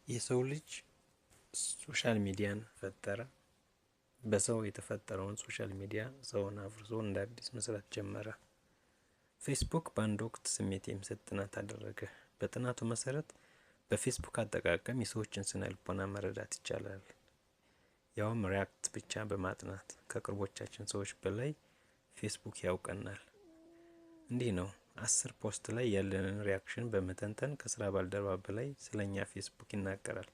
የሰው ልጅ social media ን ፈጠረ። በሰው የተፈጠረውን social media ሰውን አፍርሶ እንደ አዲስ መስራት ጀመረ። ፌስቡክ በአንድ ወቅት ስሜት የሚሰጥ ጥናት አደረገ። በጥናቱ መሰረት በፌስቡክ አጠቃቀም የሰዎችን ስነ ልቦና መረዳት ይቻላል። ያውም react ብቻ በማጥናት ከቅርቦቻችን ሰዎች በላይ ፌስቡክ ያውቀናል። እንዲህ ነው። 10 post ላይ ያለንን reaction በመተንተን ከስራ ባልደረባ በላይ ስለኛ ፌስቡክ ይናገራል።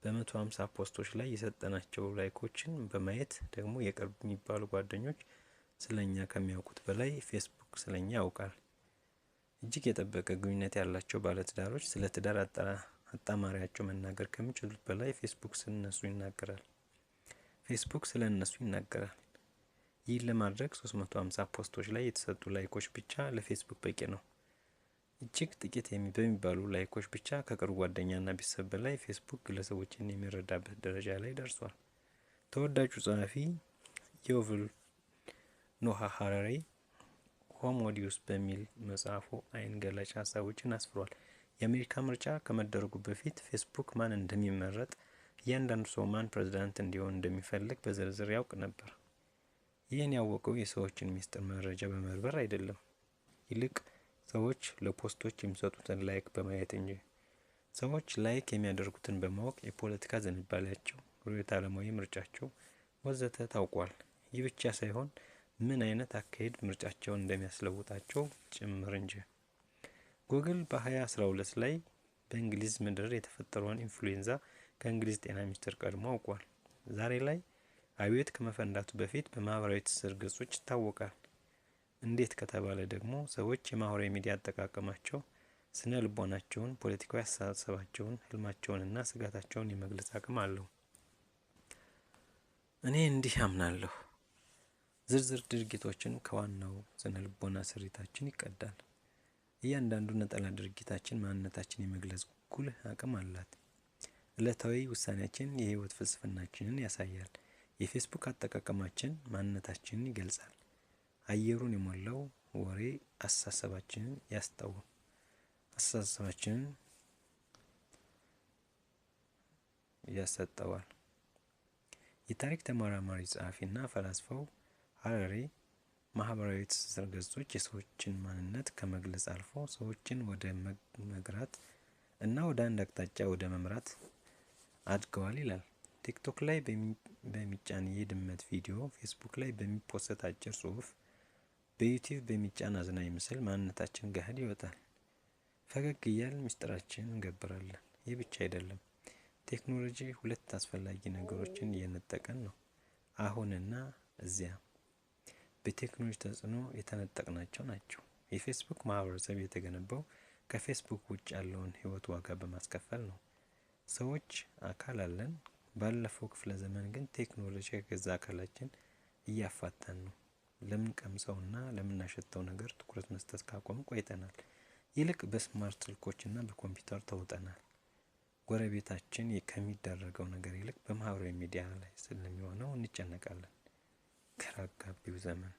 በ150 post ኦች ላይ የሰጠናቸው like ኦችን በማየት ደግሞ የቅርብ የሚባሉ ጓደኞች ስለኛ ከሚያውቁት በላይ ፌስቡክ ስለኛ ያውቃል። እጅግ የጠበቀ ግንኙነት ያላቸው ባለትዳሮች ስለ ትዳር አጣማሪያቸው መናገር ከሚችሉት በላይ ፌስቡክ ስለነሱ ይናገራል። ፌስቡክ ስለ እነሱ ይናገራል። ይህን ለማድረግ 350 post ኦች ላይ የተሰጡ like ኦች ብቻ ለፌስቡክ በቂ ነው። እጅግ ጥቂት በሚባሉ like ኦች ብቻ ከቅርብ ጓደኛና ቤተሰብ በላይ ፌስቡክ ግለሰቦችን የሚረዳበት ደረጃ ላይ ደርሷል። ተወዳጁ ጸሐፊ ዩቫል ኖሃ ሀራሪ Homo Deus በሚል መጽሐፉ አይን ገላጭ ሀሳቦችን አስፍሯል። የአሜሪካ ምርጫ ከመደረጉ በፊት ፌስቡክ ማን እንደሚመረጥ፣ እያንዳንዱ ሰው ማን ፕሬዝዳንት እንዲሆን እንደሚፈልግ በዝርዝር ያውቅ ነበር። ይህን ያወቀው የሰዎችን ሚስጥር መረጃ በመበርበር አይደለም፣ ይልቅ ሰዎች ለ post ኦች የሚሰጡትን like በማየት እንጂ። ሰዎች like የሚያደርጉትን በማወቅ የፖለቲካ ዝንባሌያቸው፣ ርዕዮተ ዓለማዊ ምርጫቸው ወዘተ ታውቋል። ይህ ብቻ ሳይሆን ምን አይነት አካሄድ ምርጫቸውን እንደሚያስለውጣቸው ጭምር እንጂ። ጉግል በ2012 ላይ በእንግሊዝ ምድር የተፈጠረውን ኢንፍሉዌንዛ ከእንግሊዝ ጤና ሚኒስቴር ቀድሞ አውቋል። ዛሬ ላይ አብዮት ከመፈንዳቱ በፊት በማህበራዊ ትስስር ገጾች ይታወቃል። እንዴት ከተባለ ደግሞ ሰዎች የማህበራዊ ሚዲያ አጠቃቀማቸው ስነ ልቦናቸውን፣ ፖለቲካዊ አስተሳሰባቸውን፣ ህልማቸውንና ስጋታቸውን የመግለጽ አቅም አለው። እኔ እንዲህ አምናለሁ። ዝርዝር ድርጊቶችን ከዋናው ስነ ልቦና ስሪታችን ይቀዳል። እያንዳንዱ ነጠላ ድርጊታችን ማንነታችን የመግለጽ ጉልህ አቅም አላት። ዕለታዊ ውሳኔያችን የህይወት ፍልስፍናችንን ያሳያል። የፌስቡክ አጠቃቀማችን ማንነታችንን ይገልጻል። አየሩን የሞላው ወሬ አስተሳሰባችንን ያስጠው አስተሳሰባችንን ያሰጠዋል። የታሪክ ተመራማሪ ጸሐፊና ፈላስፋው ሀራሪ ማህበራዊ ትስስር ገጾች የሰዎችን ማንነት ከመግለጽ አልፎ ሰዎችን ወደ መግራት እና ወደ አንድ አቅጣጫ ወደ መምራት አድገዋል ይላል። ቲክቶክ ላይ በሚጫን የድመት ቪዲዮ፣ ፌስቡክ ላይ በሚ post አጭር ጽሁፍ፣ በዩቲዩብ በሚጫን አዝናኝ ምስል ማንነታችን ገሀድ ይወጣል። ፈገግ እያልን ምስጢራችንን እንገብራለን። ይህ ብቻ አይደለም። ቴክኖሎጂ ሁለት አስፈላጊ ነገሮችን እየነጠቀን ነው። አሁንና እዚያ በቴክኖሎጂ ተጽዕኖ የተነጠቅናቸው ናቸው። የፌስቡክ ማህበረሰብ የተገነባው ከፌስቡክ ውጭ ያለውን ህይወት ዋጋ በማስከፈል ነው። ሰዎች አካል አለን። ባለፈው ክፍለ ዘመን ግን ቴክኖሎጂ ከገዛ አካላችን እያፋታን ነው። ለምንቀምሰውና ለምናሸተው ነገር ትኩረት መስጠት ካቆምን ቆይተናል። ይልቅ በ smart ስልኮችና በኮምፒውተር ተውጠናል። ጎረቤታችን ከሚደረገው ነገር ይልቅ በማህበራዊ ሚዲያ ላይ ስለሚሆነው እንጨነቃለን። ግራ አጋቢው ዘመን።